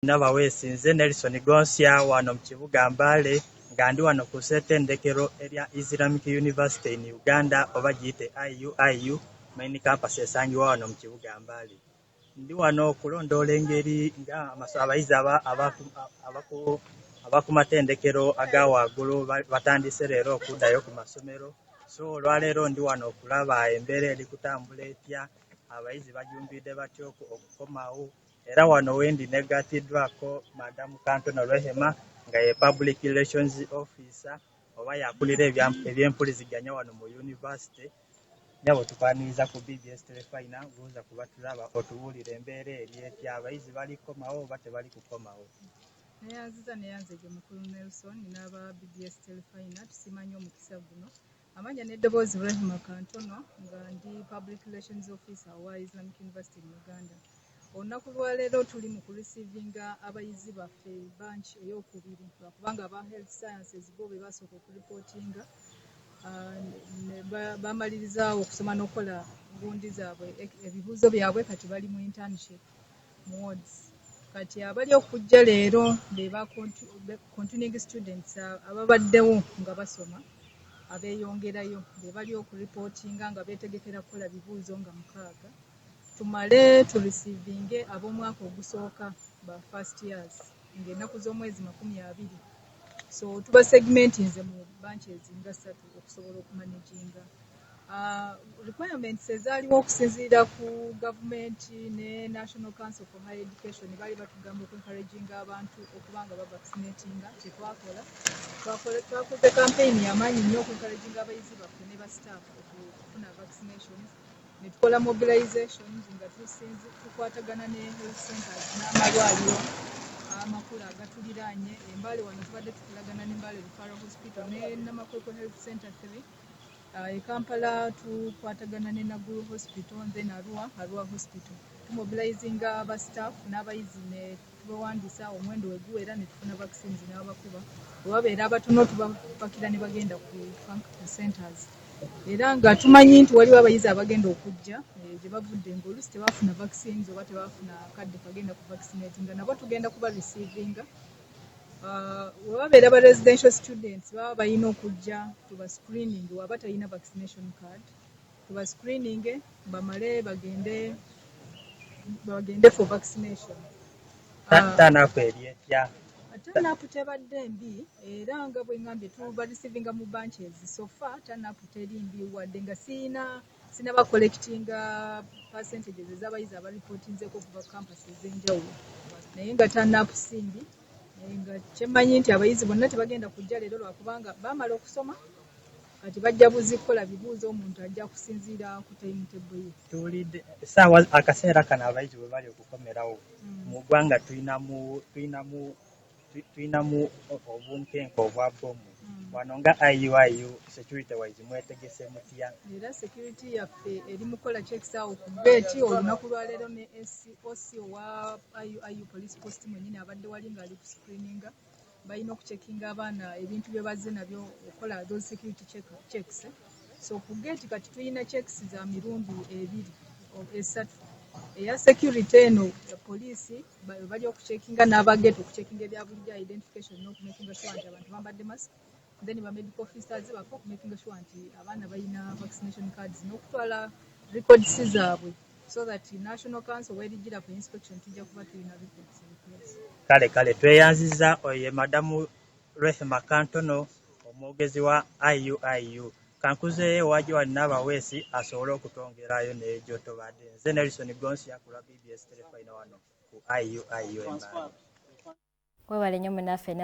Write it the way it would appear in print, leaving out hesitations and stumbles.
Nabaweesi nze Nelson Gonsia wano mu kibuga Mbale, nga ndi wano ku ssettendekero erya Islamic University in Uganda, oba giyite IUIU main campus, esangibwa wano mu kibuga Mbale. Ndi wano okulondoola engeri nga abayizi aba ku matendekero aga waggulu batandise leero okuddayo ku masomero. So olwaleero ndi wano okulaba embeera eri kutambula etya, abayizi bajumbidde batya okukomawo. Era wano wendi negatiddwako Madamu Kantono Rehema, nga ye public relations officer, oba yakulira ebyempuliziganya wano mu university. Nyabo, tukwaniriza ku BBS Terefayina. Buuza kuba tulaba, otubuulira embeera eri etya, abayizi bali kukomawo oba tebali kukomawo? Neyanziza, neyanzege mukulu Nelson n'aba BBS Terefayina. Tusiima nnyo omukisa guno. Amanya n'eddoboozi Rehema Kantono, nga ndi public relations officer owa Islamic University in Uganda. Olunaku lwaleero tuli mu kureceivinga abayizi baffe batch eyokubiri, lwakubanga aba health sciences bo be basooka okureportinga, bamaliriza okusoma n'okukola gundi zaabwe, ebibuuzo byabwe. Kati bali mu internship mu wards. Kati abali okujja leero be ba continuing students, ababaddewo nga basoma, abeeyongerayo, be bali okureportinga nga beetegekera kukola bibuuzo nga 6. Tumale tureceivinge ab'omwaka ogusooka, ba first years, ng'ennaku z'omwezi 20. So tuba segmentinze mu batches nga ssatu okusobola okumanaginga requirements ezaaliwo okusinziira ku gavumenti ne National Council for Higher Education. Baali batugamba okuencouraginga abantu okuba nga bavaccinatinga. Kyetwakola, twakoze campaign yamaanyi nnyo okuencouraginga abayizi baffe ne ba staff okufuna vaccinations, ne tukola mobilizations nga tukwatagana ne health centers n'amalwaliro amakulu agatuliraanye. Embale wano tubadde tukolagana ne Mbale Referral Hospital ne Namakwekwe Health Center 3. E Kampala tukwatagana ne Naguru Hospital, then Arua Hospital. Tumobilizinga aba staff n'abayizi ne tubawandiisa. Omuwendo we guwera ne tufuna vaccines n'abakuba. Bwe babeera abatono, tubapakira ne bagenda ku centers. Era nga tumanyi nti waliwo abayizi abagenda okujja gye bavudde ng'oluusi tebafuna vaccines oba tebafuna kadde kagenda ku vaccinate, nga nabo tugenda kuba receivinga. We babeera ba residential students, baba balina okujja tuba screening. Waba talina vaccination card, tuba screening, bamale bagende for vaccination. Turn-up eri etya? Turn-up tebadde mbi, era nga bwe ngambye, tuba receivinga mu batches. So far turn-up teri mbi, wadde nga siina sinaba collectinga percentages ez'abayizi abareportinzeko okuva campus ez'enjawulo, naye nga turn-up si mbi. Nga kyemmanyi nti abayizi bonna tebagenda kujja leero, lwakubanga baamala okusoma, kati bajja buzi kukola bibuuzo. Omuntu ajja kusinziira ku timetable ye. Tuwulidde essaawa, akaseera kano abayizi bwe bali okukomerawo mu ggwanga, tuyinamu obunkenke obwa bbomu wano. Nga IUIU, security wise mwetegese mutya? Era security yaffe eri mu kukola checks awo ku gate olunaku lwaleero, ne OC owa IUIU police post mwennyini abadde wali ng'ali ku screeninga. Balina okucheckinga abaana ebintu bye bazze nabyo, okukola those security checks. So ku gate kati tulina checks za mirundi ebiri, esatu: eya security eno poliisi bali okucheckinga, n'aba gate okucheckinga ebya bulijjo, identification n'okumakinga sure nti abantu bambadde mask, then ba medical officers baffe okumakinga sure nti abaana balina vaccination cards n'okutwala records zaabwe, so that National Council werijjira for inspection, tujja kuba tulina records in place. Kale tweyanziza. Oyo ye Madamu Rehema Kantono, omwogezi wa IUIU. Kankuzeeyo ewa Joan Nabaweesi asobole okutwongerayo n'egyotobadde. Nze Nelson Gonsia ku lwa BBS Terefayina wano ku IUIU Embaale. Webale nnyo munaffe.